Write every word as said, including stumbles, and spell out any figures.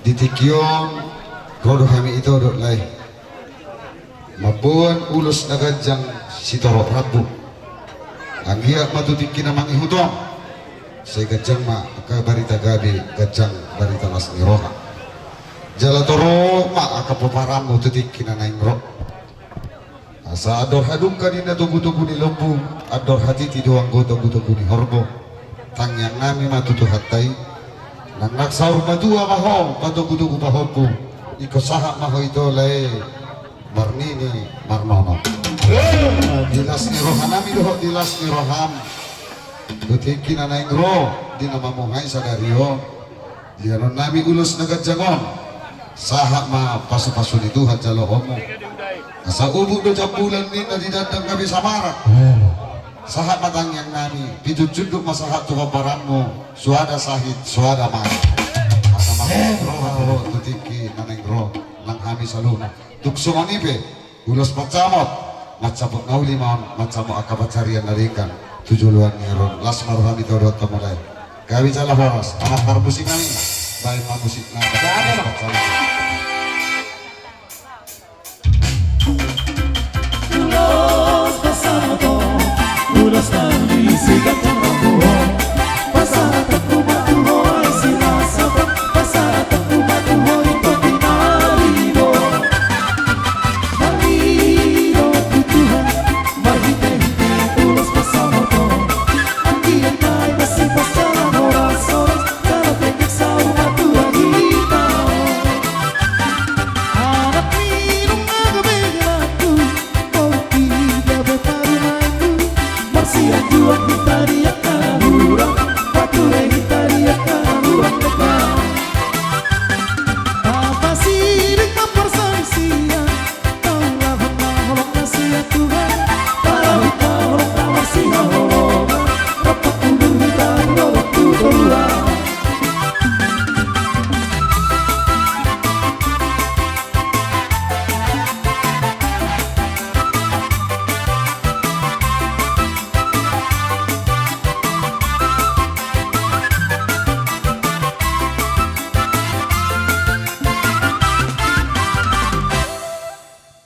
Di tingki on ro do hami ito do lae mamboan ulos na ganjang sitorop rambu. Anggiat ma tu tingki na mangihut on sai ganjang ma angka barita gabe, ganjang barita las ni roha. Jala torop ma angka pomparanmu tu tingki na naeng ro. Asa andor hadungka ninna togutogu ni lombu, andor hatiti do anggo togutogu ni horbo. Tangiang nami ma tu Tuhanta i, nang nang saur matua ma ho patogutogu pahompu, ingkon sahat ma ho ito lae marnini marnono. Di las ni roha nami dohot di las ni roham tu tingki na naeng ro di na mamuhai sadari on. Lehonon nami ulos na ganjang on. Sahat ma pasupasu ni Tuhan jaloonmu. Asa ubuk do jambulan ninna di dandang gabe samarak. Sahat ma tangiang nami, pijunjunduk ma sahat tu pomparanmu, suada sahit suada mate. Asa mangihut roha tu tingki na naeng ro nang hami saluhutna. Tung songon i pe ulos pancamot, mancamot na uli ma on, mancamot angka pansarian na denggan tu joloan ni ari on. Las ma roham ito dohot hamu lae. Gabe jala horas. Anak parmusik nami, baen ma musikna. Ulos pancamot, ulos na uli sigato.